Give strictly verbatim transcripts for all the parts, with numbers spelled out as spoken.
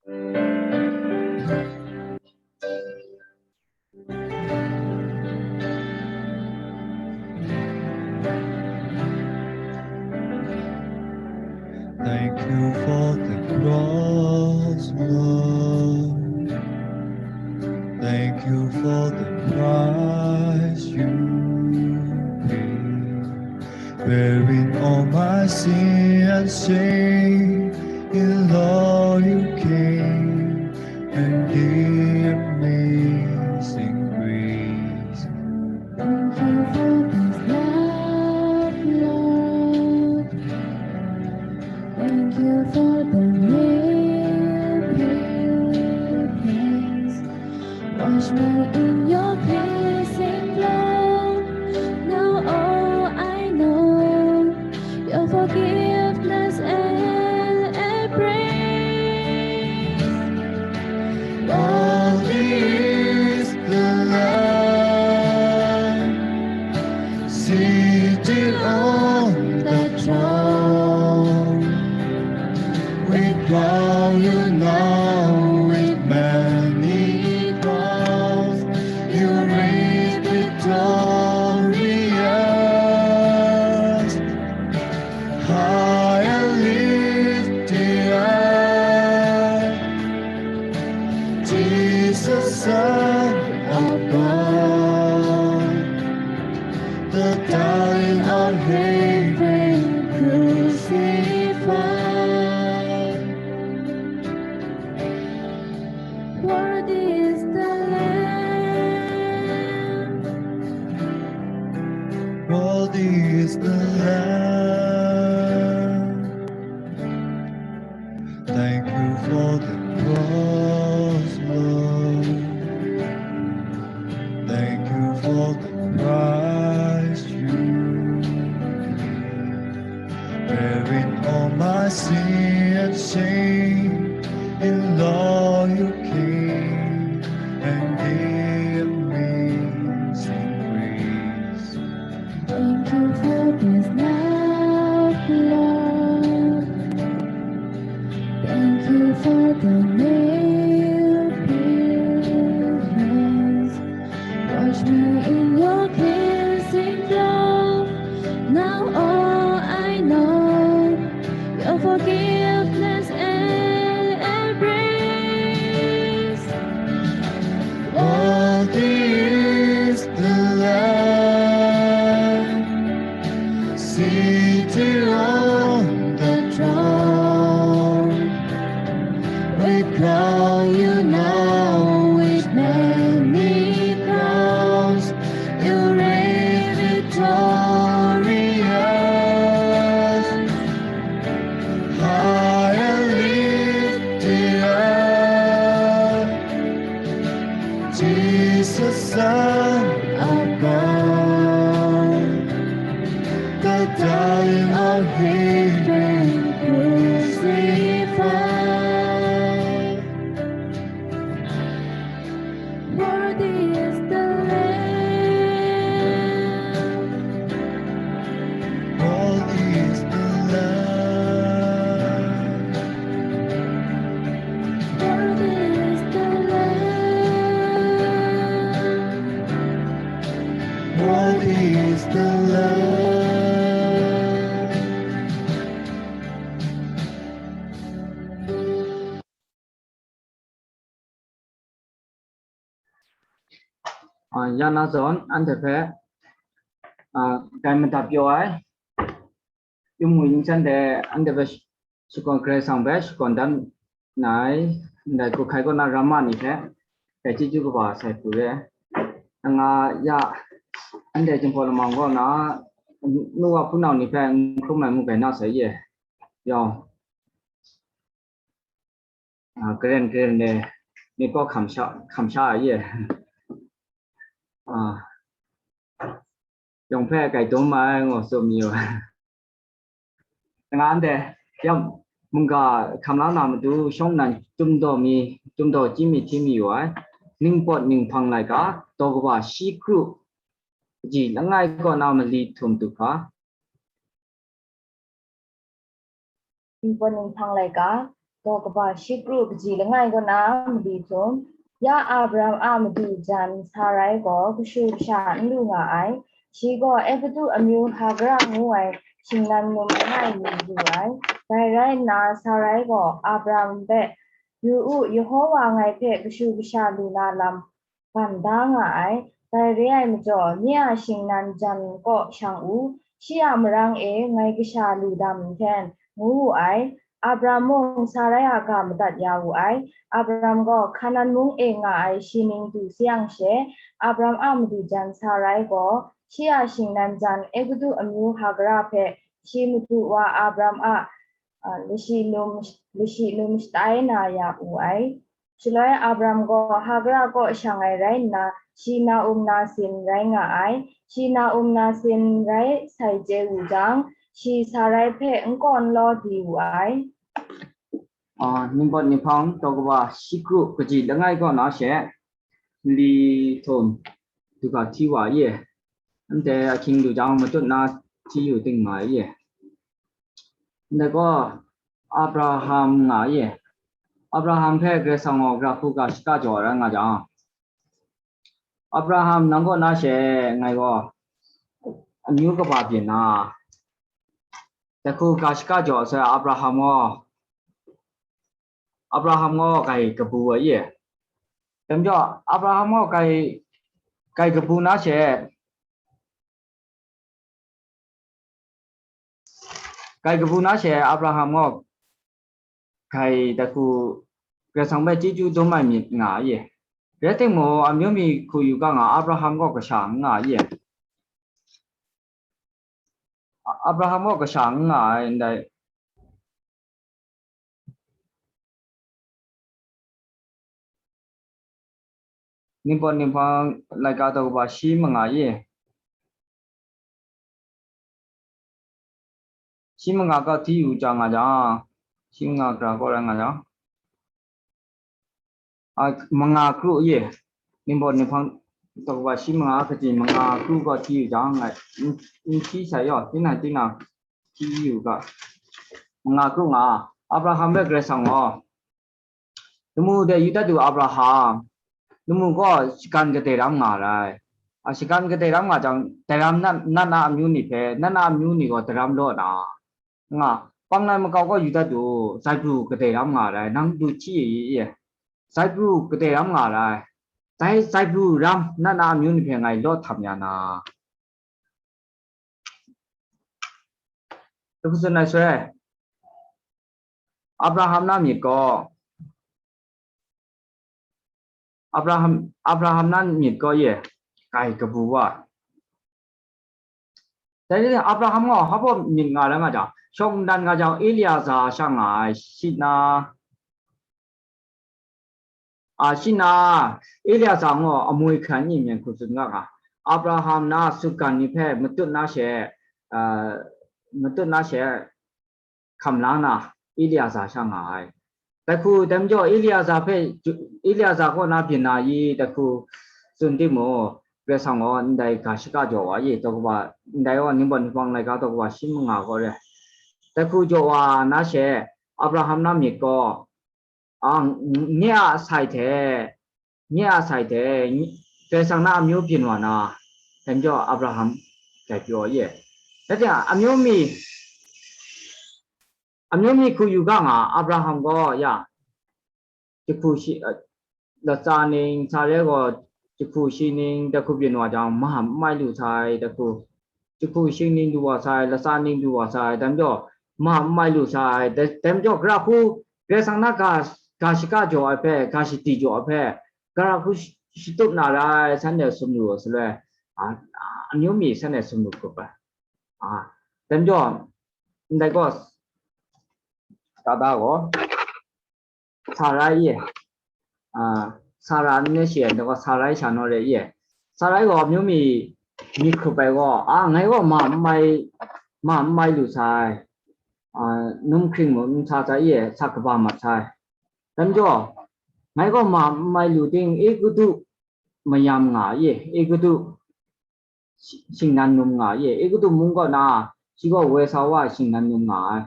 Thank you for the cross, Lord. Thank you for the price you paid. Bearing all my sin and shame, in love you came, and the amazing grace. Thank you for this love, Lord. Thank you for the new place. Wash me in your cleansing flow. Now all I know, your forgiveness and embrace. Worthy is the Lamb seated on the throne. We crown you now with many crowns. You reign victorious. High and lifted up, Jesus, Son of God, the darling of heaven crucified. Worthy is the Lamb. Worthy is the Lamb. Thank you for the cross, Lord. Thank you for the price you paid. Bearing all my sin and shame, in love you came and gave amazing grace. Thank you for this love, Lord. Thank you for the new place. Wash me in your cleansing flow. Now all I know, your forgiveness and embrace. Worthy is the Lamb seated on the throne. We crown you now with many crowns. You reign victorious. High and lifted up, Jesus, Son of God, the darling of heaven crucified. Worthy is the Lamb. Worthy is the Lamb. Worthy is the Lamb. Worthy is the Lamb. A, ya na zawn, anhte hpe, a, kai madat pyaw ai, yum ngwi ning chan de, anhte hpe sh-, shakawn, Karai Kasang hpe shakawn dan nna ai, ndai hku hkai kaw na ramma ni hpe, dai chyeju kaba sai hku re ai. Nga ya, anhte Jinghpaw Lamang kaw na, nu wa hpunau ni hpe n hkrum ai ngu gai na sai ye. Yawng, a, karen karen de, myit kaw hkam sha, hkam sha ai ye. A, yawng hpe kai dum ai ngu tsun mayu. Nga anhte, ya, mungga hkam la na matu, shawng nnan chyum daw mi, chyum daw chyim mi hti mi yu ai, ningpawt ninghpang laika, daw kaba shi kru, kaji langai kaw na mali htum du hkra, ningpawt ninghpang laika, daw kaba shi kru kaji langai kaw na mali htum, ya Abram a madu jan Sarai gaw kashu kasha n lu nga ai. Shi gaw Egutu amyu Hagara ngu ai shingnan num langai mi lu ai. Dai rai nna, Sarai gaw Abram hpe, "Yu u, Yehowa ngai hpe kashu kasha lu na lam ban da nga ai. Dai re ai majaw, nye a shingnan jan kaw shang u, shi a marang e ngai kasha lu dam nhten," ngu wu ai. Abram mung Sarai a ga madat ya wu ai. Abram gaw Hkanan mung e nga ai shi ning du sayang she, Abram a madu jan Sarai gaw shi a shingnan jan Egutu amyu Hagara hpe shi madu wa Abram a, a, lashi num, lashi num shatai na ya wu ai. Shaloi Abram gaw Hagara kaw shang ai rai nna, shi na-um nasin rai nga ai. Shi na-um nasin rai sai chye wu jang, shi Sarai hpe n kaw n law di wu ai. Ah, Ningpawt Ninghpang daw kaba shi kru kaji langai kaw na she, mali htum du ga hti wa ye. Ndai ahkying du jang matut na hti yu ting ma ye. Ndai gaw Abraham nga ye. Abraham hpe Karai Kasang gaw gara hku ga shaka jaw ai rai nga jang, "Abraham, nang kaw na she ngai gaw amyu kaba byin na, dai hku ga shaka jaw sai Abraham gaw, Abraham gaw grai kabu ai ye." Dai majaw, Abraham gaw grai, grai kabu na she, grai kabu na she Abraham gaw grai dai hku Karai Kasang hpe chyeju dum ai myit nga ai ye. Rai timung, amyu mi hku yu ga nga, Abraham gaw kasha n nga ai ye. Abraham gaw kasha n nga ai ndai. Ningpawt Ninghpang laika daw kaba shi manga ye. Shi manga kaw hti yu jang nga jang, shi manga gara kaw rai nga jang, a, manga kru ye. Ningpawt Ninghpang daw kaba shi manga kaji manga kru kaw hti yu jang, ngai n, n hti sai yaw, tinang tinang hti yu ga, manga kru nga, Abraham hpe Karai Kasang gaw, lamu de yu dat du, Abraham, lamu gaw shagan kadai ram nga rai. A, shagan kadai ram nga jang, dai ram nan, nan a amyu ni hpe, nan a amyu ni gaw dai ram law na, nga, pangngai makau gaw yu dat du, zaibru kadai ram nga rai, nang du hti e, e, zaibru kadai ram nga rai, dai zaibru ram nan a amyu ni hpe ngai law htam ya na. Dai hku tsun ai swe, Abraham na myit gaw, Abraham, Abraham na myit gaw ye, grai kabu wa. Dai ni Abraham gaw hpa baw myit nga rai nga jang, shawng nnan nga jang, Eliaza sha nga ai, shi na, a, shi na, Eliaza gaw amwi hkran yin myen hku tsun nga nga, Abraham na sutgan ni hpe matut na she, a, matut na she, hkam la na, Eliaza sha nga ai. Dai hku, dai majaw Eliaza hpe, Eliaza kaw na byin na i, dai hku tsun timung, Karai Kasang gaw ndai ga shaka jaw wa i, daw kaba, ndai gaw Ningpawt Ninghpang laika daw kaba shi manga gaw re. Dai hku jaw wa na she, Abraham na myit gaw, a, nye a sai hte, nye a sai hte, Karai Kasang na amyu byin wa na, dai majaw Abraham dai pyaw ye. Rai timung, amyu mi, amyu mi hku yu ga nga, Abraham gaw ya, jahku shi, a, latsa ning, Sarai gaw jahku shi ning, dai hku byin wa jang, ma n mai lu sai, dai hku, jahku shi ning du wa sai, latsa ning du wa sai, dai majaw, ma n mai lu sai, dai, dai majaw, gara hku, Karai Kasang na ga, ga shaka jaw ai hpe, ga shadi jaw ai hpe, gara hku sh-, shatup na rai, shanhte sumru ai shaloi, a, a, amyu mi shanhte sumru hkrup ai. A, dai majaw, ndai gaw, Sara gaw, Sarai e, a, Sara n re shi, ndai gaw Sarai sha naw re e. Sarai gaw amyu mi myit hkrup ai gaw, a, ngai gaw ma n mai, ma n mai lu sai, a, num hkring mung n sa sai e, sa kaba mat sai. Dai majaw, ngai gaw ma n mai lu ting, Egutu mayam nga e, Egutu shi-, shingnan num nga ye, Egutu mung kaw na, shi gaw woi sa wa shingnan num nga ai,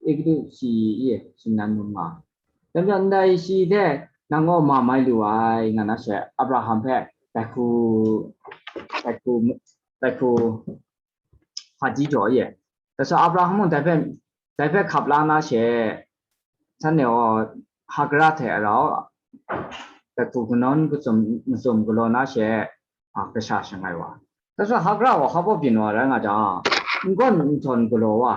Egutu shi ye shingnan num nga ai. Dai majaw ndai shi hte nang gaw ma mai lu ai, nga na she, Abraham hpe dai hku, dai hku, dai hku hpaji jaw ye. Dai sa Abraham mung dai hpe, dai hpe hkap la na she, shanhte gaw Hagara hte rau dai hku kanawn kacum, macum galaw na she, a, kasha shangai wa. Dai sa Hagara gaw hkap byin wa rai nga jang, n gawn n htawn galaw wa.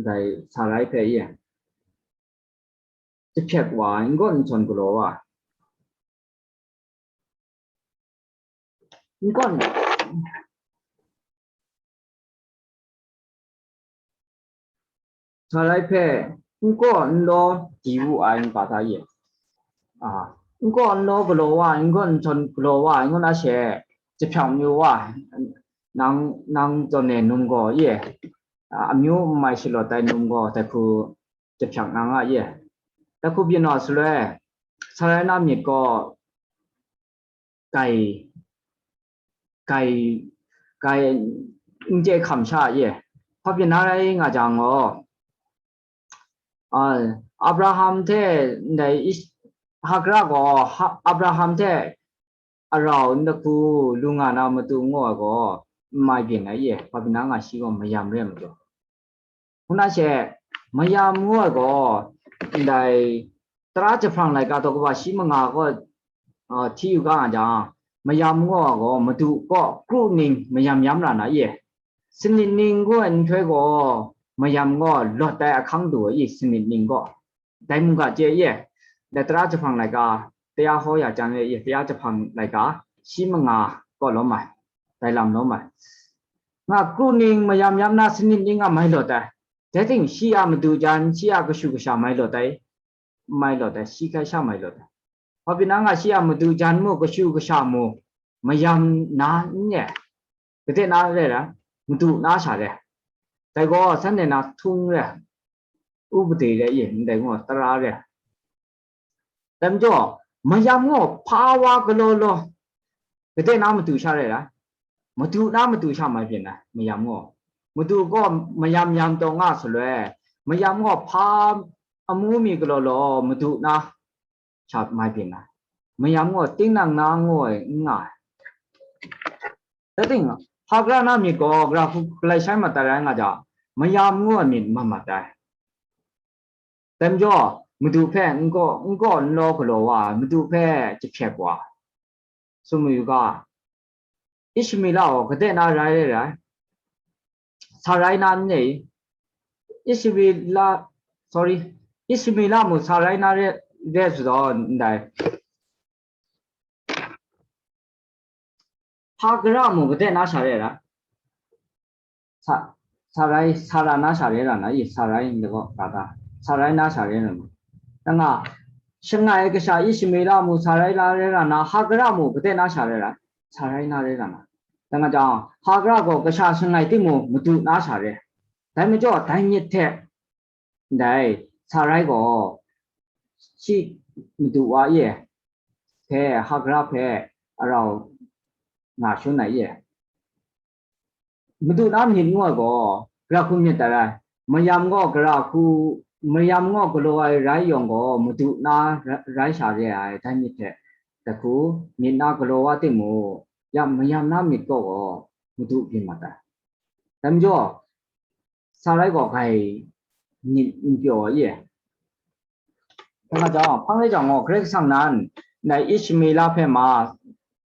Dai Sarai hpe ye, jahpyek wa, n gawn n htawn galaw wa, n gawn, Sarai hpe n gaw n law di wu ai n ga ta ye? A, n gaw n law galaw wa, n gawn n htawn galaw wa, n gawn a she, jahpyek mayu wa, nang, nang zawn e num gaw ye, a, amyu n mai shalawt ai num gaw dai hku jahpyek na nga ye. Dai hku byin wa saloi, Sarai na myit gaw gai, gai, gai n chye hkam sha ye. Hpa byin na rai nga jang gaw, a, Abraham hte ndai Is-, Hagara gaw Ha-, Abraham hte arau n daku lu nga na matu ngu ai gaw, n mai byin ai ye, hpa byin na nga shi gaw mayam re ai majaw. Ngu na she, mayam ngu ai gaw, ndai tara jahprang laika daw kaba shi manga gaw, a, hti yu ga nga jang, mayam ngu ai gaw, madu gaw kru ning mayam yam ra na ye. Sanit ning ngu ai nhtoi gaw, mayam gaw lawt ai ahkang du ai, sanit ning gaw. Dai mungga chye ye, dai tara jahprang laika, taya hkaw ya chyang e ye, taya jahprang laika, shi manga kaw lawm ai, dai lam lawm ai. Nga kru ning mayam yam na sanit ning a mai lawt ai. Dai ting shi a madu jan, shi a kashu kasha mai lawt ai, mai lawt ai, shi hkai sha mai lawt ai. Hpa byin na nga shi a madu jan mu, kashu kasha mu, mayam na n ye. Gade na re ai, madu na sha re. Dai gaw shanhte na htung re, upade re ye, ndai gaw tara re. Dai majaw, mayam gaw hpa wa galaw law, gade na madu sha re ai, madu na madu sha mai byin ai, mayam gaw. Madu gaw mayam yam taw nga saloi, mayam gaw hpa amu mi galaw law, madu na sha mai byin ai. Mayam gaw tinang na ngu ai n nga ai. Dai ting, Hagara na myit gaw gara hku galai shai mat ai rai nga jang, mayam ngu ai myit mat mat ai. Dai majaw, madu hpe n gaw, n gaw n law galaw wa ai, madu hpe jahpyek wa, tsun mayu ga, Ishmaela gaw gade na rai re ai? Sarai na n re i? Ishmaela, sorry, Ishmaela mu Sarai na re, re su taw ndai. Hagara mu gade na sha re ai? Sa-, Sarai, Sara na sha re ra na i? Sarai ndai gaw ga ta? Sarai na sha re ra na. Dang a, shangai ai kasha Ishmaela mu Sarai la re ra na, Hagara mu gade na sha re ra? Sarai na re ra na. Dang a jang, Hagara gaw kasha shangai timung, madu na sha re. Dai majaw, dai myit hte, ndai Sarai gaw shi madu wa e hpe, Hagara hpe arau nga shangun ai e. Madu na myit ngu ai gaw, gara hku myit dai rai, mayam gaw gara hku, mayam gaw galaw ai rai yawng gaw, madu na ra-, rai sha re ai, dai myit hte, dai hku myit na galaw wa timung, ya mayam na myit kaw gaw, madu byin mat ai. Dai majaw, Sarai gaw gai myit n pyaw ai e. Dai nga jang, hpang re jang gaw, Karai Kasang nan, ndai Ishmaela hpe ma,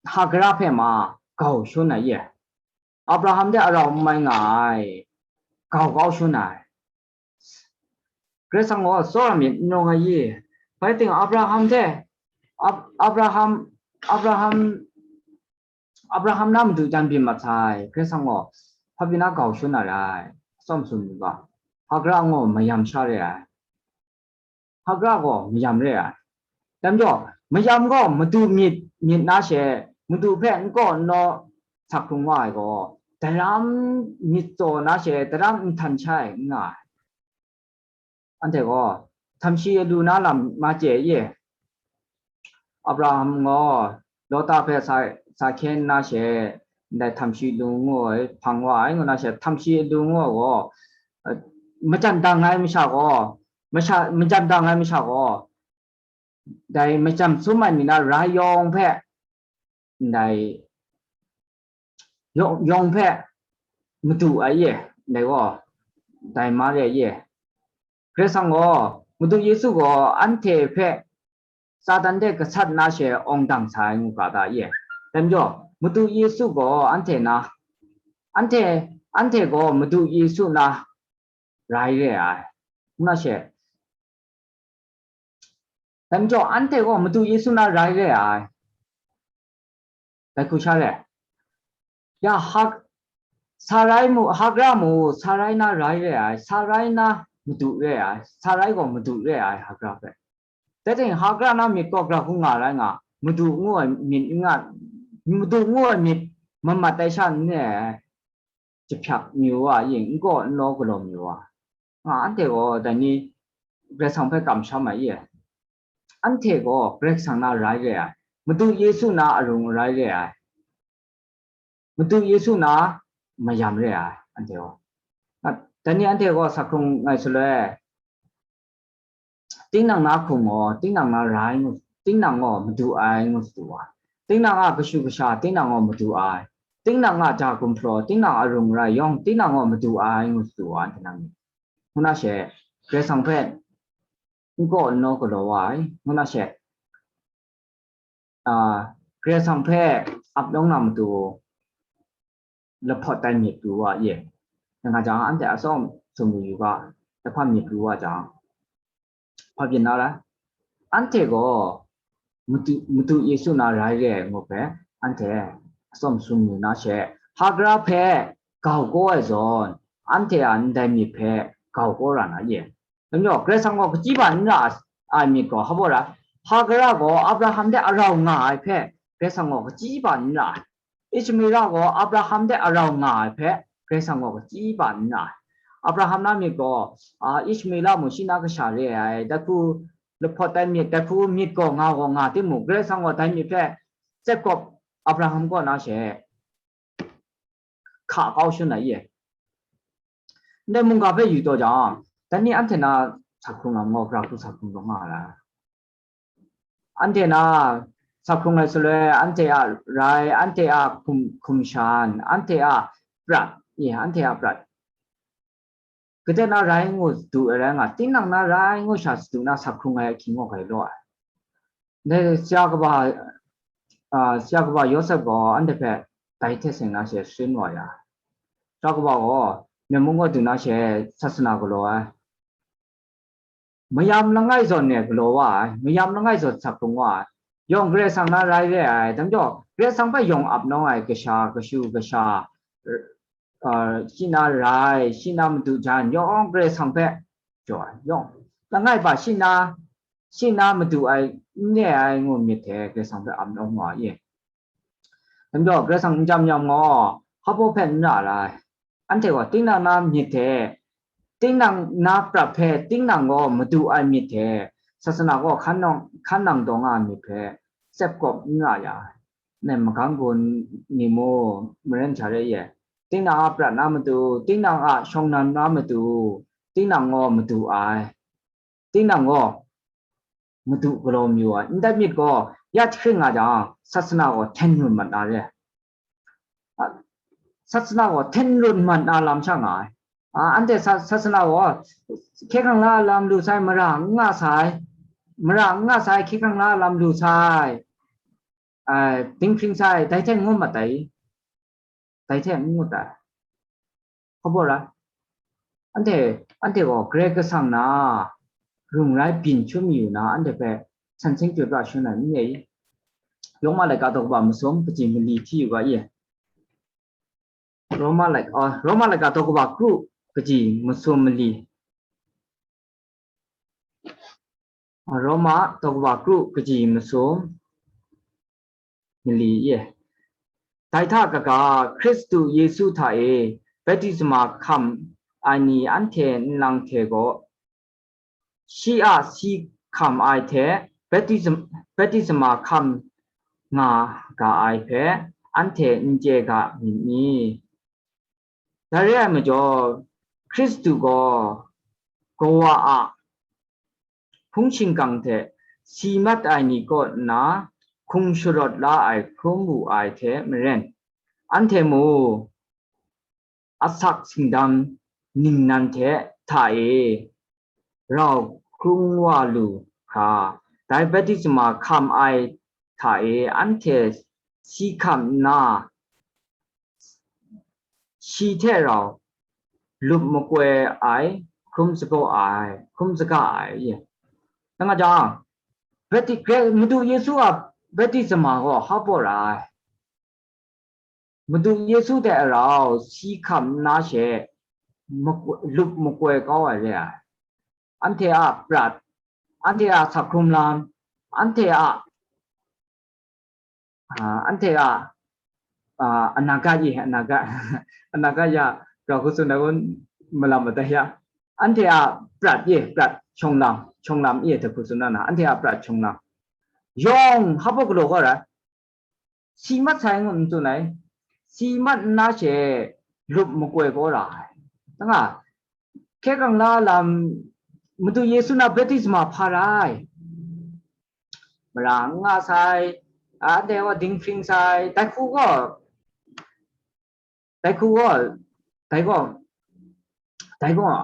Hagara hpe ma, gau shangun ai e. Abraham de arau n mai nga ai, gau kau shangun ai. Karai Kasang gaw tsawra myit n rawng ai i? Bai ting Abraham hte, Ab-, Abraham, Abraham, Abraham na madu jan byin mat sai, Karai Kasang gaw hpa pyi na gau shangun na rai, atsawm sum u ga, Hagara gaw mayam sha re ai. Hagara gaw mayam re ai. Dai majaw, mayam gaw madu myit, myit na she, madu hpe n kaw n law sak hkrung wa ai gaw, daram myit tsaw na she, daram nhtan shai n nga ai. Anhte gaw, htamshi alu na lam ma chye ye? Abraham gaw Lota hpe sa, sa hkyen na she, ndai htamshi alu ngu ai, hpang wa ai ngu na she, htamshi alu ngu ai gaw, eh, majan dang ai masha gaw, masha, majam dang ai masha gaw, dai majam sum ai mi na rai yawng hpe, ndai yawng, yawng hpe madu ai ye, ndai gaw, dai Mari ye. Karai Kasang gaw, Madu Yesu gaw anhte hpe Satan hte gasat na she awng dang sa ai ngu ga ta ye. Dai majaw, Madu Yesu gaw anhte na, anhte, anhte gaw Madu Yesu na rai re ai. Ngu na she, dai majaw, anhte gaw Madu Yesu na rai re ai. Dai hku sha re. Ya, hak, Sarai mu, Hagra mu, Sarai na rai re ai, Sarai na madu re ai, Sarai gaw madu re ai, Hagra hpe. Dai ting Hagra na myit gaw gara hku nga rai nga, madu ngu ai myit n nga, madu ngu ai myit mamat ai sha n re ai, jahpyak mi wa yin, n kaw n law galaw mi wa. Nga, anhte gaw dai ni Karai Kasang hpe kamsham ai ye. Anhte gaw Karai Kasang na rai re ai, Madu Yesu na arung arai re ai, Madu Yesu na mayam re ai, anhte gaw. Nga, dai ni anhte gaw sa hkrung ngai saloi, tinang na hkum gaw, tinang na rai ngu, tinang gaw madu ai ngu sadu wa. Tinang a kashu kasha, tinang gaw madu ai. Tinang a ja gumhpraw, tinang a arung rai yawng, tinang gaw madu ai ngu sadu wa, anhte nang ni. Ngu na she, Karai Kasang hpe n kaw n law galaw wa ai, ngu na she, a, Karai Kasang hpe ap nawng na matu lahpawt tai myit pru wa ye. Dai nga jang, anhte atsawm sumru yu ga, lahpa myit pru wa jang, hpa byin na ra? Anhte gaw matu, matu Yesu na rai re ai ngu hpe, anhte atsawm sumru na she, Hagra hpe gau kau ai zawn, anhte a ndai myit hpe gau kau ra na ye. Dai majaw, Karai Kasang gaw kachyi ban n ra ai myit gaw, hpa baw ra, Hagra gaw Abraham hte arau nga ai hpe, Karai Kasang gaw kachyi ban n ra ai. Ishmaela gaw Abraham hte arau nga ai hpe, Karai Kasang gaw kachyi ban n ra ai. Abraham na myit gaw, a, Ishmaela mung shi na kasha re ai, dai hku lahpawt ai myit, dai hku myit gaw nga gaw nga timung, Karai Kasang gaw dai myit hpe tsep kawp Abraham kaw na she hka kau shun ai ye. Ndai mungga hpe yu taw jang, dai ni anhte na sa hkrung lam gaw, gara hku sa hkrung taw nga ai. Anhte na sa hkrung ai saloi, anhte a rai, anhte a hkum, hkum shan, anhte a prat, ye, anhte a prat. Gade na rai ngu du ai rai nga, tinang na rai ngu sha sadu na sa hkrung ai ahkying gaw grai law ai. Dai sara kaba, a, sara kaba Yawsep gaw anhte hpe dai hte seng na she sharin wa ya. Sara kaba gaw, Myen mung gaw du na she sasana galaw ai. Mayam langai zawn e galaw wa ai, mayam langai zawn sa hkrung wa ai. Yawng Karai Kasang na rai re ai, dai majaw, Karai Kasang hpe yawng ap nawng ai kasha, kashu, kasha, uh, shi na rai, shi na madu jan, yawng Karai Kasang hpe jaw ai, yawng langai ba shi na, shi na madu ai, n re ai ngu myit hte Karai Kasang hpe ap nawng wa ye. Dai majaw, Karai Kasang n jam yam gaw, hpa baw hpe n ra ai. Anhte gaw tinang na myit hte, tinang na prat hpe tinang gaw madu ai myit hte, sasana gaw hkan nang, hkan nang taw nga ai myit hpe tsep kawp n ra ya ai. Nai magang gun ni mu, maren sha re ye. Tinang a prat na matu, tinang a shawng nan na matu, tinang gaw madu ai. Tinang gaw madu galaw mayu ai. Ndai myit gaw ya jahkring nga jang, sasana gaw hten run mat na re. A, sasana gaw hten run mat na lam sha nga ai. A, anhte sa-, sasana gaw hkye hkrang la lam lu sai, mara n nga sai, mara n nga sai, hkye hkrang la lam lu sai, ai, dinghpring sai, dai hte ngu mat ai. Dai hte n ngut ai. Hpa baw ra? Anhte, anhte gaw Karai Kasang na, rung rai byin hkyun mayu na, anhte hpe san seng chyoi pra shangun ai n re i? Roma laika daw kaba masum kaji mali hti yu ga i? Roma laika, a, Roma laika daw kaba kru kaji masum mali. Roma daw kaba kru kaji masum mali e. Dai hta kaga, Hkristu Yesu hta e baptisma hkam ai ni anhte nlang hte gaw, shi a si hkam ai hte baptism-, baptisma hkam nga ga ai hpe anhte n chye ga myit ni? Dai re ai majaw, Hkristu gaw kawa a hpung shingkang hte si mat ai ni kaw nna hkung sharawt la ai hkrum wu ai hte maren, anhte mu, asak singdam ningnan hte hta e rau hkrung wa lu hkra, dai baptisma hkam ai hta e anhte si hkam nna, shi hte rau lup makoi ai, hkrum sagaw ai, hkrum saga ai, ye. Nang a jang, bapti-, Madu Yesu a baptisma gaw hpa baw ra ai. Madu Yesu hte rau si hkam nna she, makoi-, lup makoi kau ai re ai. Anhte a prat, anhte a sakhrum lam, anhte a, a, anhte a, a, anagat ye, anagat, anagat ya, grau hku tsun ai kun malam matai ya. Anhte a prat ye, prat, shawng lam, shawng lam ye, hte hku tsun na na, anhte a prat shawng lam. Yawng hpa baw galaw kau ra ai. Si mat sai ngu n tsun ai, si mat nna she lup makoi kau ra ai. Nga, hkye hkrang la lam, Madu Yesu na baptisma hpa ra ai. Mara n nga sai, anhte gaw dinghpring sai, dai hku gaw, dai hku gaw, dai gaw, dai gaw,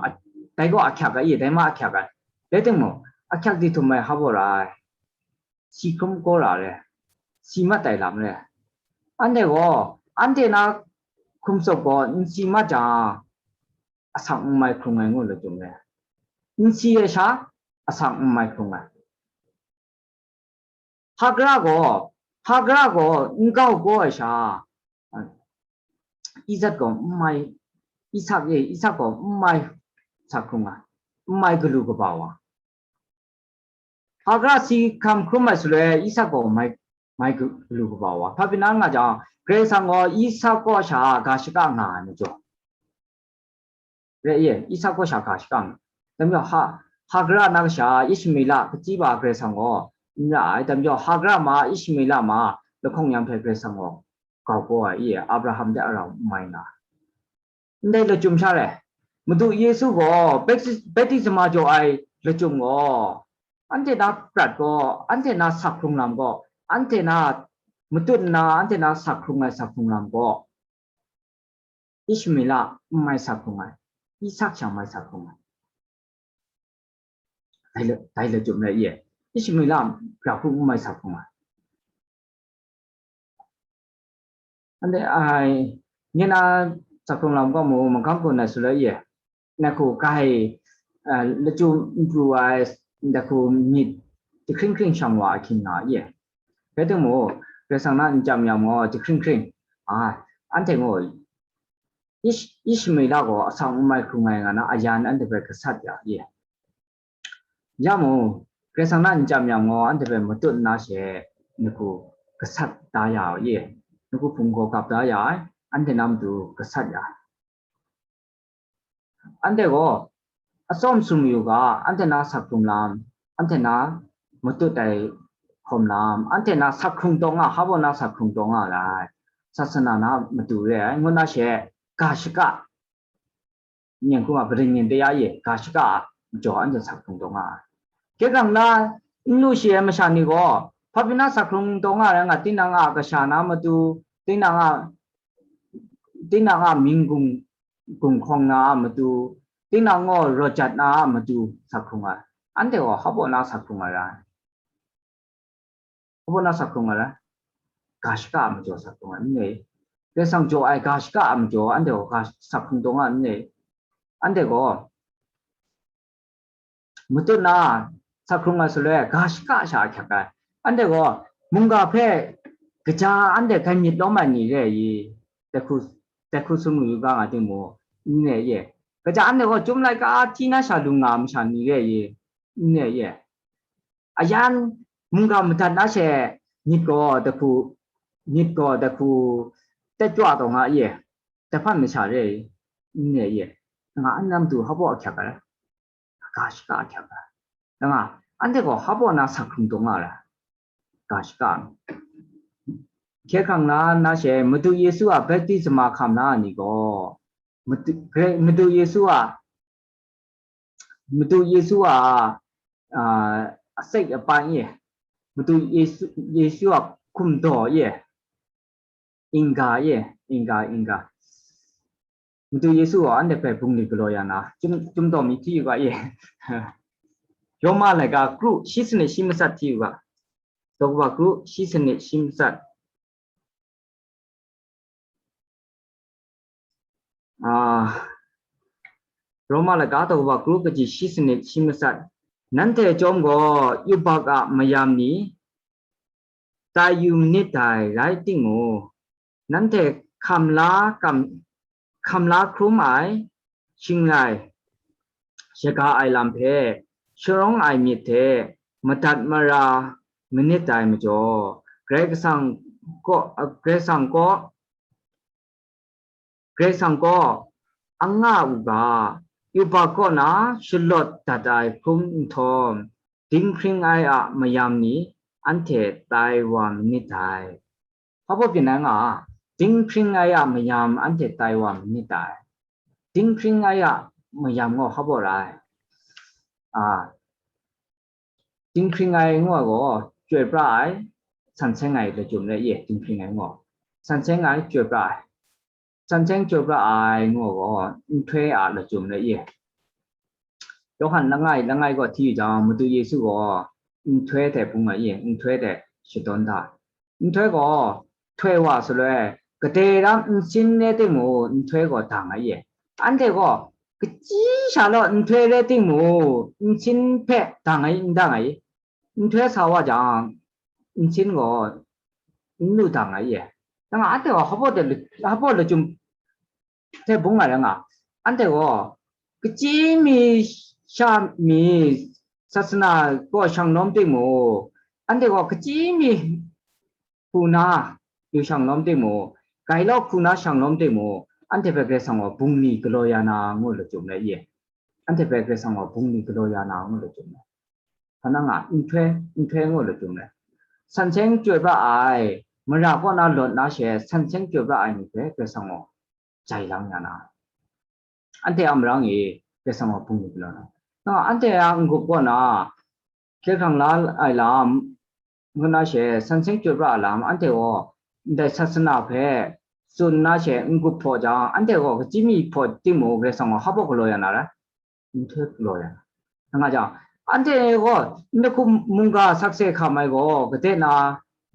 dai gaw ahkyak ai, dai ma ahkyak ai. Rai timung, ahkyak di htum ai hpa baw ra ai. Si hkrum kau ra re, si mat ai lam re. Anhte gaw, anhte na hkum tsawp gaw n si mat jang, asak n mai hkrung ai ngu lachyum re. N si ai sha, asak n mai hkrung ai. Hagara gaw, Hagara gaw n gau kau ai sha, Isak gaw n mai, Isak e, Isak gaw n mai sa hkrung ai, n mai galu kaba wa. Hagara si hkam hkrum ai shaloi, Isak gaw mai, mai galu kaba wa. Hpa pyi na nga jang, Karai Kasang gaw Isak kaw sha ga shaka nga ai majaw, re ye, Isak kaw sha ga shaka nga. Dai majaw, Ha-, Hagara na kasha Ishmela kachyi ba Karai Kasang gaw n ra ai. Dai majaw, Hagara ma, Ishmela ma, lahkawng yang hpe Karai Kasang gaw gau kau ai, i, Abraham de a rau n mai nga. Ndai lachyum sha rai, Madu Yesu gaw bapti-, baptisma jaw ai lachyum gaw, anhte na prat gaw, anhte na sa hkrung lam gaw, anhte na matut nna, anhte na sa hkrung ai sa hkrung lam gaw, Ishmela n mai sa hkrung ai, Isak sha mai sa hkrung ai. Dai la-, dai lachyum rai ye. Ishmela grahku n mai sa hkrung ai. Anhte ai, nye na sa hkrung lam gaw mu, magam gaw na su la ye. Na hku kai, a, lachyum n pru ai, na hku myit jahkring hkring shang wa ahkying nga ye. Rai timung, Karai Kasang na n chyam yang gaw jahkring hkring, a, anhte gaw Ish-, Ishmela gaw asak n mai hkrung ai nga na, ayan anhte hpe gasat ya ye. Ya mung, Karai Kasang na n chyam yang gaw, anhte hpe matut nna she, na hku gasat da ya ye, na hku hpung gaw gap da ya ai, anhte na matu gasat ya ai. Anhte gaw, atsawm sum yu ga, anhte na sa hkrung lam, anhte na matut ai hkawm lam, anhte na sa hkrung taw nga, hpa baw na sa hkrung taw nga ai, sasana na matu re ai, ngu na she, ga shaka, ning hku ma, parin yin taya ye, ga shaka a majaw anhte sa hkrung taw nga ai. Hkye hkrang na, n lu shi ai masha ni gaw, hpa pyi na sa hkrung taw nga rai nga, tinang a kasha na matu, tinang a, tinang a mying gung, gung hkawng na a matu, tinang gaw rawt jat na a matu sa hkrung ai. Anhte gaw hpa baw na sa hkrung ai rai. Hpa baw na sa hkrung ai rai? Ga shaka a majaw sa hkrung ai n re. Karai Kasang jaw ai ga shaka a majaw, anhte gaw ga sa hkrung taw nga n re. Anhte gaw matut na sa hkrung ai shaloi, ga shaka sha ahkyak ai. Anhte gaw mungga hpe kaja anhte hkai myit lawm ai ni re ai i? Dai hku, dai hku tsun yu ga nga timung, n re ye. Kaja anhte gaw chyum laika hti na sha lung nga ai masha ni re ai i? N re ye. Ayan mungga madat na she, myit gaw dai hku, myit gaw dai hku tet chyaw taw nga ye, dai hpan masha re ai, n re ye, nga n na matu hpa baw ahkyak ai, ga shaka ahkyak ai, nga, anhte gaw hpa baw na sa hkrung taw nga ai, ga shaka. Hkye hkrang na, na she, Madu Yesu a baptisma hkam na ni gaw, Madu, Madu Yesu a, Madu Yesu a, a, a sek a pan ye, Madu Yesu, Yesu a hkum daw ye, ingga ye, ingga, ingga. Madu Yesu gaw anhte hpe bungli galaw ya na, chyum, chyum daw mi hti yu ga ye. Roma laika kru shi sanit shi matsat hti yu ga. Daw kaba kru shi sanit shi matsat. Ah, Roma laika daw kaba kru kaji shi sanit shi matsat. Nanhte chyawm gaw yubak a mayam ni tai yu manit dai rai timung, nanhte hkam la kam, hkam la hkrum ai, shing rai, shaga ai lam hpe sharawng ai myit hte madat mara manit dai majaw, Karai Kasang kaw, Karai Kasang kaw, Karai Kasang gaw anga u ga, yubak kaw na shalawt dat ai hkrum nhtawm, dinghpring ai a mayam ni anhte tai wa manit dai. Hpa baw pyin ai nga, dinghpring ai a mayam anhte tai wa manit dai. Dinghpring ai a mayam gaw hpa baw ra ai. A, dinghpring ai ngu ai gaw, chyoi pra ai, san seng ai lachyum rai ye, dinghpring ai ngu. San seng ai, chyoi pra ai. San seng chyoi pra ai ngu ai gaw, nhtoi a lachyum rai ye. Yawhan langai, langai gaw hti yu jang, Madu Yesu gaw nhtoi hte bung ai ye, nhtoi hte shadawn da. Nhtoi gaw htoi wa sa loi, kadai ram nsin rai timung, nhtoi gaw dang ai ye. Anhte gaw, kachyi sha law nhtoi rai timung, nsin hpe dang ai, n dang ai. Nhtoi sa wa jang, nsin gaw n lu dang ai ye. Nang anhte gaw hpa baw de, hpa baw lachyum hte bung nga rai nga, anhte gaw kachyi mi sha mi sasana gaw shang lawm timung, anhte gaw kachyi mi hku na lu shang lawm timung, gailau hku na shang lawm timung, anhte hpe Karai Kasang gaw bungli galaw ya na ngu lachyum rai ye. Anhte hpe Karai Kasang gaw bungli galaw ya na ngu lachyum rai. Hpa na nga, nhtoi, nhtoi ngu lachyum rai. San seng chyoi pra ai, mara kaw na lawt na she, san seng chyoi pra ai ni hpe Karai Kasang gaw jai lang ya na. Anhte a marang e, Karai Kasang gaw bungli galaw na. Na, anhte a n-gup kaw na, hkye hkrang la ai lam, ngu na she, san seng chyoi pra ai lam, anhte gaw ndai sasana hpe tsun na she, n-gup hpaw jang, anhte gaw kachyi mi hpaw timung, Karai Kasang gaw hpa baw galaw ya na rai? Nhtoi galaw ya na. Nga jang, anhte gaw ndai hku mungga sakse hkam ai gaw, gade na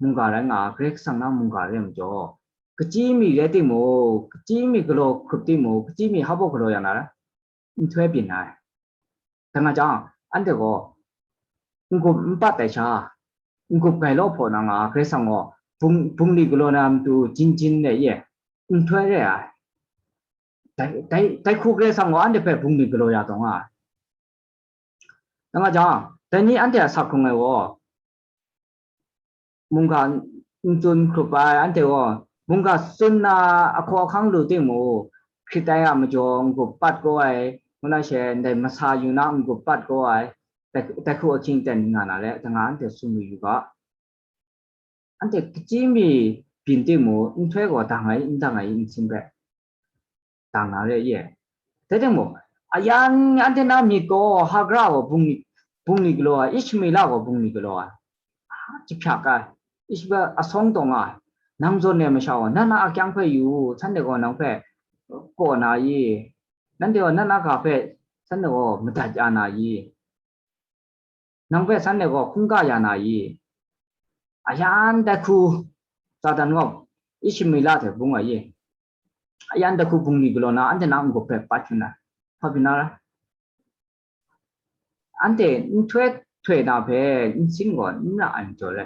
mungga rai nga, Karai Kasang na mungga rai majaw, kachyi mi rai timung, kachyi mi galaw hkrup timung, kachyi mi hpa baw galaw ya na rai? Nhtoi byin ai. Dai nga jang, anhte gaw n-gup n pat ai sha, n-gup gailau hpaw na nga, Karai Kasang gaw bung, bungli galaw na matu jin jin rai ye, nhtoi rai ai. Dai, dai, dai hku Karai Kasang gaw anhte hpe bungli galaw ya taw nga ai. Dai nga jang, dai ni anhte a sa hkrung ai gaw, mungga n tsun hkrup ai, anhte gaw mungga tsun na ahkaw ahkang lu timung, hkrit ai a majaw n-gup pat kau ai, ngu na she ndai masa yu na n-gup pat kau ai, dai, dai hku ahkying ten nga na le, dai nga anhte tsun lu yu ga. Anhte kachyi mi byin timung, nhtoi gaw dang ai, n dang ai, nsin hpe dang na re ye. Dai timung, ayan anhte na myit gaw Hagara gaw bungli, bungli galaw ai, Ishmaela gaw bungli galaw ai, jahpyak ai, Ishmaela asawng taw nga ai, nang zawn ai masha gaw, na na akyang hpe yu, shanhte gaw nang hpe kaw na i? Nanhte gaw na na ga hpe shanhte gaw madat ya na i? Nang hpe shanhte gaw hkungga ya na i? Ayan dai hku Satan gaw Ishmaela hte bung ai i? Ayan dai hku bungli galaw na, anhte na n-gup hpe pat hkrum na, hpa byin na ra? Anhte nhtoi htoi na hpe nsin gaw n ra ai majaw re.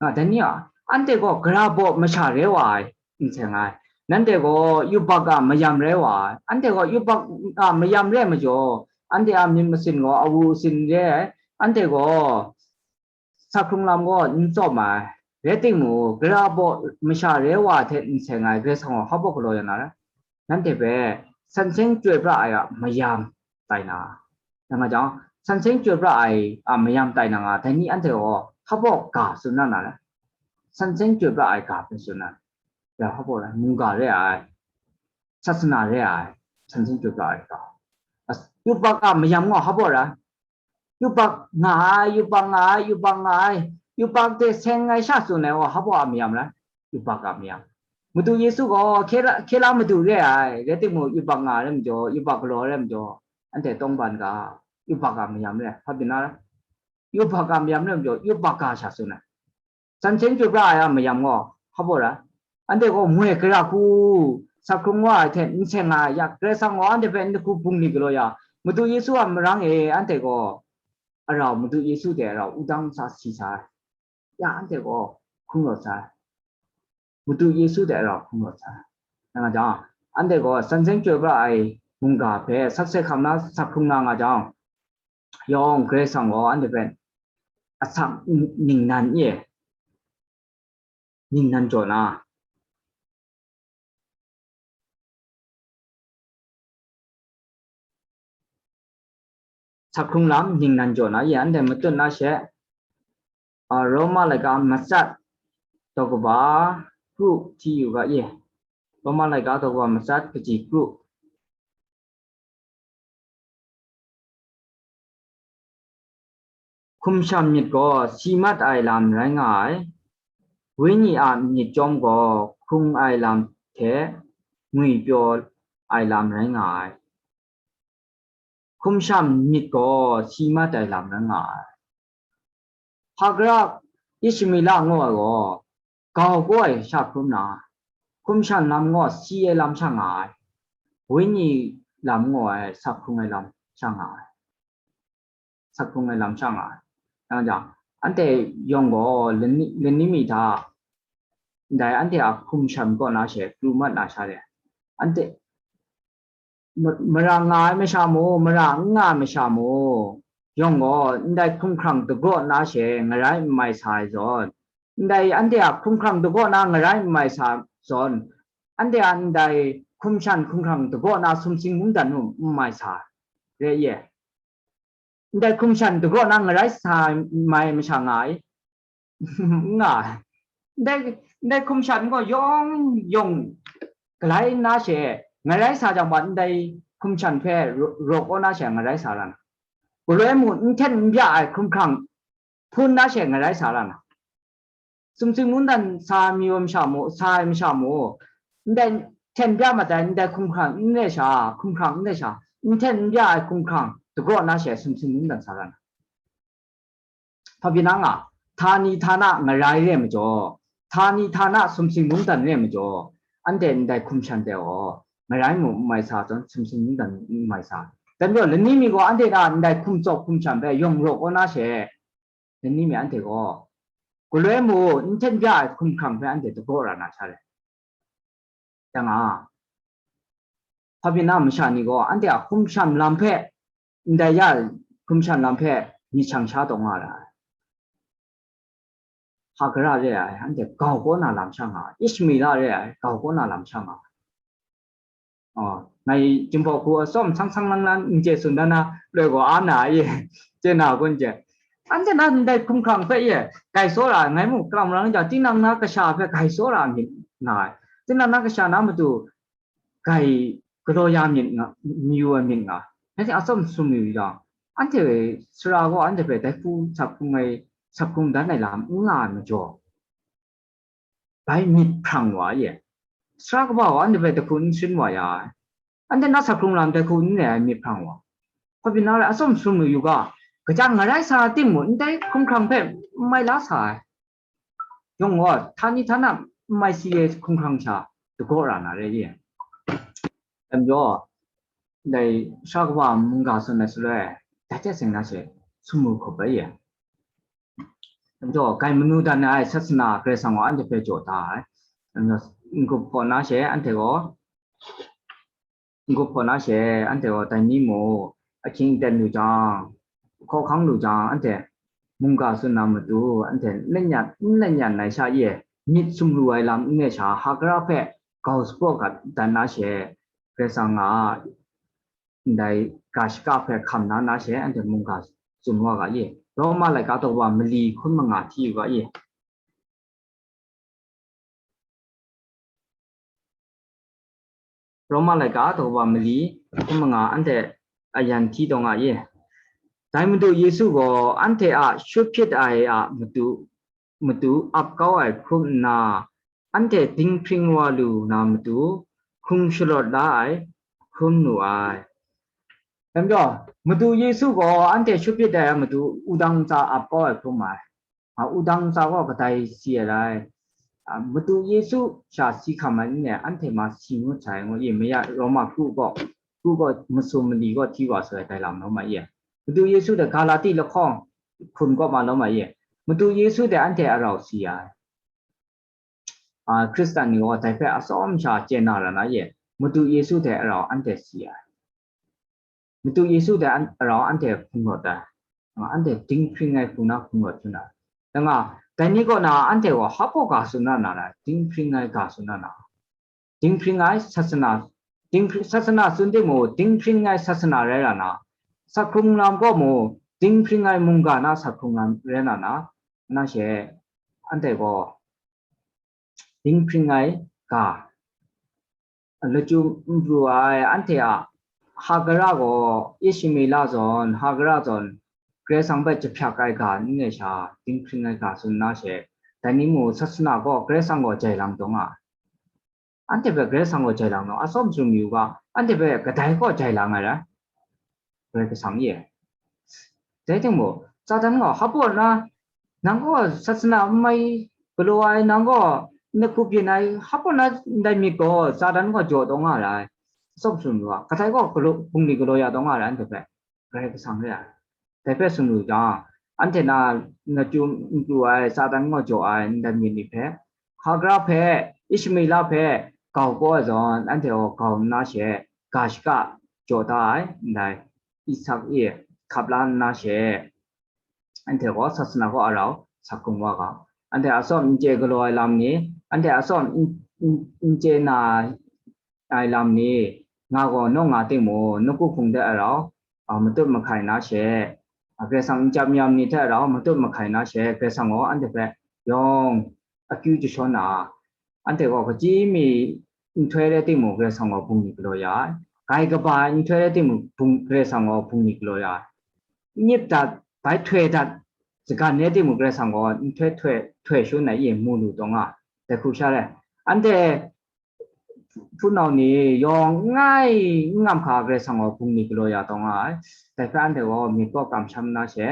Nga, dai ni a, anhte gaw gara baw masha rai wa ai, n seng ai. Nanhte gaw yubak a mayam rai wa ai. Anhte gaw yubak a mayam rai majaw, anhte a myit masin gaw awu asin re ai. Anhte gaw sa hkrung lam gaw n tsawm ai. Rai timung, gara baw masha rai wa hte n seng ai, Karai Kasang gaw hpa baw galaw ya na rai? Nanhte hpe san seng chyoi pra ai a mayam tai na. Dai nga jang, san seng chyoi pra ai a mayam tai na nga, dai ni anhte gaw hpa baw ga tsun na na rai? San seng chyoi pra ai ga hpe tsun na. Ya, hpa baw rai, mungga re ai, sasana re ai, san seng chyoi pra ai ga. As-, yubak a mayam gaw hpa baw rai? yubak nga ai, yubak nga ai, yubak nga ai, yubak de seng ai sha tsun ai gaw, hpa a mayam rai, yubak a mayam. Madu Yesu gaw hkye la, hkye la Madu re ai, rai timung, yubak nga ai rai majaw, yubak galaw ai rai majaw, anhte tawngban ga, yubak a mayam re, hpa byin na rai, yubak a mayam re majaw, yubak ga sha tsun ai. San seng chyoi pra ai a mayam gaw, hpa baw ra, anhte gaw moi gara hku, sa hkrung wa ai hte n seng nga ai, ya Karai Kasang gaw anhte hpe n lahku bungli galaw ya, Madu Yesu a marang e, anhte gaw arau, Madu Yesu hte arau wudang sa si sa ai, ya anhte gaw hkrum rawt sa ai, Madu Yesu hte arau hkrum rawt sa ai. Nang a jang, anhte gaw san seng chyoi pra ai mungga hpe sakse hkam na sa hkrung na nga jang, yawng Karai Kasang gaw anhte hpe asak ningnan e, ningnan jaw na, sa hkrung lam ningnan jaw na e, anhte matut na she, a, Roma laika matsat daw kaba kru hti yu ga e. Roma laika daw kaba matsat kaji kru. Hkum sham myit gaw si mat ai lam rai nga ai, Wenyi a myit chyawm gaw hkrung ai lam hte ngwipyaw ai lam rai nga ai. Hkum sham myit gaw si mat ai lam rai nga ai. Hagara Ishmaela ngu ai gaw, gau kaw ai sha hkrum na, hkum shan lam gaw si ai lam sha nga ai. Wenyi lam ngu ai sa hkrung ai lam sha nga ai. Sa hkrung ai lam sha nga ai. Yang jang, anhte yawng gaw lani, lani mi hta, ndai anhte a hkum shan kaw na she, pru mat na sha de, anhte ma-, mara nga ai masha mu, mara n nga ai masha mu, yawng gaw ndai hkumhkrang dagaw na she ngarai n mai sa ai zawn, ndai anhte a hkumhkrang dagaw na ngarai n mai sa zawn, anhte a ndai hkum shan hkumhkrang dagaw na sumsing mungdan nu n mai sa, re ye. Ndai hkum shan dagaw na ngarai sa mai masha nga ai. N nga ai. Ndai, ndai hkum shan gaw yawng yawng galai na she ngarai sa jang, wa ndai hkum shan hpe raw, raw kaw na she ngarai sa ra na. Galoi mung n hten n bya ai hkumhkrang hpun na she ngarai sa ra na. Sumsing mungdan sa mi wa masha mu, sa ai masha mu, ndai hten bya mat ai, ndai hkumhkrang n re sha, hkumhkrang n re sha, n hten n bya ai hkumhkrang dagaw na she sumsing mungdan sa ra na. Hpa pyi na nga, htani htana ngarai re majaw, htani htana sumsing mungdan re majaw, anhte ndai hkum shan hte gaw ngarai mu n mai sa zawn, sumsing mungdan n mai sa. Dan gaw, lani mi gaw anhte na ndai hkum tsawp hkum shan hpe yawng raw kaw na she, lani mi anhte gaw galoi mu n hten bya ai hkumhkrang hpe anhte dagaw ra na sha re. Yang a, hpa pyi na masha ni gaw anhte a hkum shan lam hpe, ndai ya hkum shan lam hpe myit shang sha taw nga ra ai. Hagara re ai, anhte gau kaw na lam sha nga ai. Ishmaela re ai, gau kaw na lam sha nga ai. Oh, ngai Jinghpaw hku atsawm sang sang lang lang n chye tsun dan na, loi gaw a na a ye, chye na kun chye. Anhte na ndai hkumhkrang hpe ye, gai tsawra ai, ngai mung kalang malang ja, tinang na kasha hpe gai tsawra myit nga ai. Tinang na kasha na matu gai galaw ya myit nga, mayu ai myit nga. Ngai hte atsawm sum yu yang, anhte sara gaw anhte hpe dai hku sa hkrum ai, sa hkrum dan ai lam n nga ai majaw, bai myit hprang wa ye. Sara kaba gaw anhte hpe dai hku n sharin wa ya ai. Anhte na sa hkrung lam dai hku n re ai myit hprang wa. Hpa pyi na rai, atsawm sum lu yu ga, kaja ngarai sa timung, ndai hkumhkrang hpe n mai la sa ai. Yawng gaw, htani htana n mai si ai hkumhkrang sha dagaw ra na re ye. Dai majaw, dai sara kaba mungga tsun ai shaloi, dai hte seng na she, sum lu hkrup ai ye. Dai majaw, gai manu dan ai sasana Karai Kasang gaw anhte hpe jaw da ai. Dai majaw, n-gup hpaw na she, anhte gaw, n-gup hpaw na she, anhte gaw dai ni mu, ahkying ten lu jang, hkawhkang lu jang, anhte mungga tsun na matu, anhte n lanyan, n lanyan ai sha e, myit sum lu ai lam n re sha, Hagara hpe gau sapraw gat dan na she, Karai Kasang a ndai ga shaka hpe hkam na na she, anhte mungga tsun wa ga e. Roma laika daw kaba mali hkun manga hti yu ga e. Roma laika daw kaba mali hkun manga, anhte ayan hti taw nga ye. Dai Madu Yesu gaw anhte a shut hpyit ai a matu, matu ap kau ai hkrum nna, anhte dinghpring wa lu na matu, hkrung sharawt la ai hkrum nu ai. Dai majaw, Madu Yesu gaw anhte shut hpyit ai a matu, wudang ntsa ap kau ai hkrum ai. A, wudang ntsa gaw kadai si ai rai? A, Madu Yesu sha si hkam ai n-, anhte ma si ngut sai ngu i, maya Roma kru gaw, kru gaw masum mali gaw hti wa sai dai lam rawt ma i. Madu Yesu de Galati lahkawng hkun kaw ma rawt ma i. Madu Yesu de anhte arau si ai. A, Hkristan ni gaw dai hpe atsawm sha chye na ra na i. Madu Yesu de arau anhte si ai. Madu Yesu de an-, arau anhte hkung rawt ai. Nga, anhte dinghpring ai hku na hkung rawt hkyu na. Dai nga, dai ni kaw na anhte gaw hpa ga tsun na na rai, dinghpring ai ga tsun na na. Dinghpring ai sasana, dinghpring, sasana tsun timung, dinghpring ai sasana rai ra na. Sa hkrung lam gaw mu, dinghpring ai mungga na sa hkrung lam rai na na. Na she, anhte gaw dinghpring ai ga. Lachyum n pru ai anhte a Hagara gaw Ishmaela zawn, Hagara zawn, Karai Kasang hpe jahpyak ai ga n-, n-, sha, dinghpring ai ga tsun na she, dai ni mung sasana gaw Karai Kasang gaw jai lang taw nga ai. Anhte hpe Karai Kasang gaw jai lang taw, atsawm sumru ga, anhte hpe kadai gaw jai lang ai rai? Karai Kasang e. Dai timung, Satan gaw, hpa na, nang gaw sasana n mai galaw ai, nang gaw n-, hku byin ai, hpa na ndai myit gaw Satan gaw jaw taw nga ra ai. Atsawm sumru ga, kadai gaw galaw, bungli galaw ya taw nga ra ai, anhte hpe. Karai Kasang re ai. Dai hpe tsun lu jang, anhte na, Lachyum n pru ai, Satan gaw jaw ai, ndai myit ni hpe, Hagara hpe, Ishmaela hpe, gau kau ai zawn, anhte gaw gau nna she, ga shaka jaw da ai, ndai Isak e hkap la nna she, anhte gaw sasana gaw arau sa hkrung wa ga. Anhte atsawm n chye galaw ai lam ni, anhte atsawm n, n, n chye na ai lam ni, nga gaw nawng nga timung, nawku hpung de arau, a, matut mahkai na she, a, Karai Kasang n chyam yam ni hte rau matut mahkai na she, Karai Kasang gaw anhte hpe yawng akyu jashawn na, anhte gaw kachyi mi nhtoi rai timung, Karai Kasang gaw bungli galaw ya ai. Grai kaba ai nhtoi rai timung, bung, Karai Kasang gaw bungli galaw ya ai. Nyip dat, bai htoi dat, sagan rai timung, Karai Kasang gaw nhtoi htoi, htoi shangun ai e mu lu taw nga ai. Dai hku sha rai. Anhte hpunau ni yawng n ngai n ngam hkra Karai Kasang gaw bungli galaw ya taw nga ai. Dai hpe anhte gaw myit gaw kamsham na she,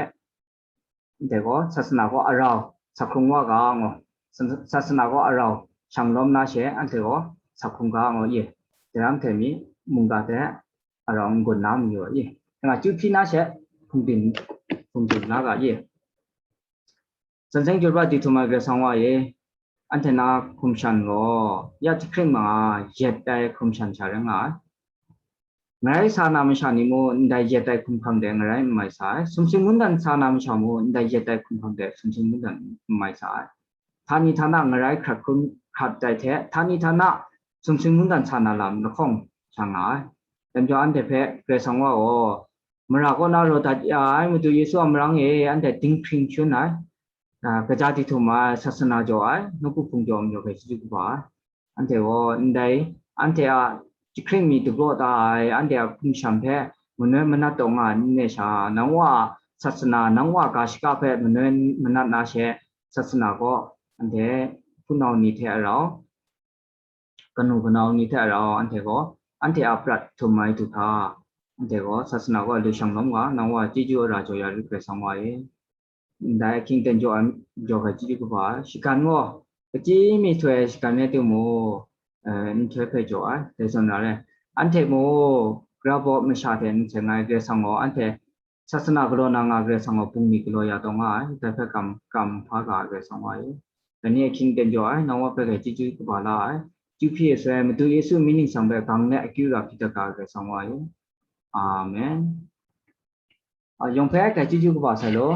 anhte gaw sasana gaw arau sa hkrung wa ga ngu, sa-, sasana gaw arau shang lawm na she, anhte gaw sa hkrung ga ngu i, daram hte mi mungga hte arau n-gun na mayu i, nga chyu hpyi na she, hpungdim, hpungdim na ga i. San seng jur ba di htum ai Karai Kasang wa e, anhte na hkum shan gaw, ya jahkring manga yet ai hkum shan sha rai nga ai. Ngarai sa na masha ni mung ndai yet ai hkum hkam de ngarai n mai sa ai. Sumsing mungdan sa na masha mung ndai yet ai hkum hkam de sumsing mungdan n mai sa ai. Htani htana ngarai hkrat hkrum hkrat tai hte, htani htana sumsing mungdan sa na lam lahkawng sha nga ai. Dai majaw anhte hpe Karai Kasang wa gaw, mara kaw na raw dat ya ai Madu Yesu a marang e anhte dinghpring shangun ai, a, kaja di htum ai, sasana jaw ai, nawku hpung jaw ai majaw hpe chyeju kaba ai. Anhte gaw ndai, anhte a jahkring mi dagraw da ai, anhte a hkum shan hpe manoi manat taw nga ai n-, n-, sha, nang wa a sasana, nang wa a ga shaka hpe manoi manat na she, sasana gaw anhte hpunau ni hte rau, kanu kanau ni hte rau anhte gaw, anhte a prat htum ai du hkra, anhte gaw sasana gaw lu shang lawm ga, nang wa chyeju ara jaw ya rit Karai Kasang wa e. Ndai ahkying ten jaw ai, jaw hkra chyeju kaba ai. Shagan gaw, kachyi mi htoi ai shagan rai timung, eh, nhtoi hpe jaw ai, dai zawn ra ai. Anhte mung, grabawt masha hte n seng ai Karai Kasang gaw, anhte sasana galaw na nga Karai Kasang gaw bungli galaw ya taw nga ai, dai hpe kam, kam hpa ga ai Karai Kasang wa e. Dai ni ahkying ten jaw ai, nang wa hpe hkrai chyeju kaba la ai. Chyu hpyi e soi ai Madu Yesu mying ningsang hpe gang let akyu ra hpyi dat ga ai Karai Kasang wa e. Amen. A, yawng hpe hkrai chyeju kaba sai law.